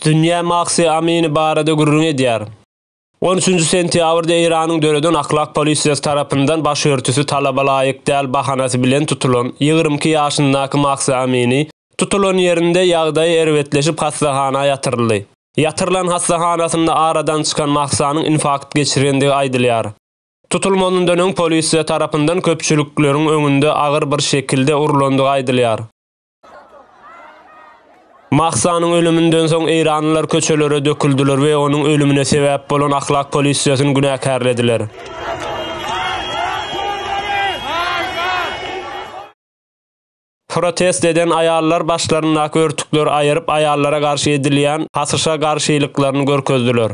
Dünýä Mahsi Amini barada gürrüň edýär. On üçünji sentýabrda Eýranyň döreden ahlak polisiýasy tarapyndan başörtüsi talaba laýyk däl bahanasy bilen tutulan 22 ýaşyndaky Mahsi Amini tutulan ýerinde ýagdaýy erbetleşip hassahana ýatyryldy. Ýatyrylan hassahanasynda aradan çykan Mahsanyň infarkt geçirendigi aýdylýar. Tutulmazyndan öň polisiýa tarapyndan köpçülikleriň öňünde agyr bir şekilde urlandygy aýdylýar. Mahsanyň ölüminden soň eýranlylar köçelere döküldiler we onuň ölümine sebäp bolan ahlak polisiýasyny günäkärlediler. Protest eden aýallar başlaryndaky örtükleri aýyryp, aýallara garşy edilýän pasyşa garşylyklaryny görkezdiler.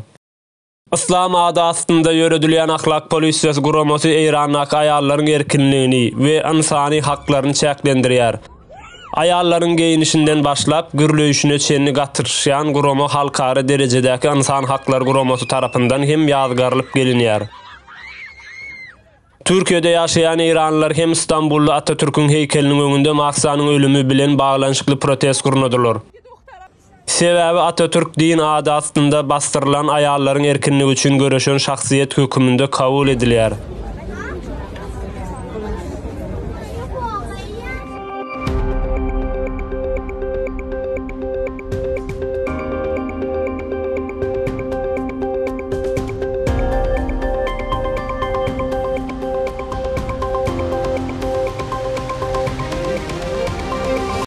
Yslam ady astynda ýöredilýän ahlak polisiýasy guramasy Eýrandaky aýallaryň erkinligini we ynsany haklaryny çäklendirýär. Aýallaryň geýnişinden başlap, gürleýşine çenli gatyşýan gurama halkara derejedäki ynsan haklary guramasy tarapyndan hem ýazgarylyp gelinýär. Türkiýede ýaşaýan eýranlylar hem Stambulda Atatürküň heýkeliniň öňünde Mahsanyň ölümi bilen baglanyşykly protest gurnadylar. Sebäbi Atatürk din ady astynda basdyrylan aýallaryň erkinligi üçin göreşen şahsyýet höküminde kabul edilýär.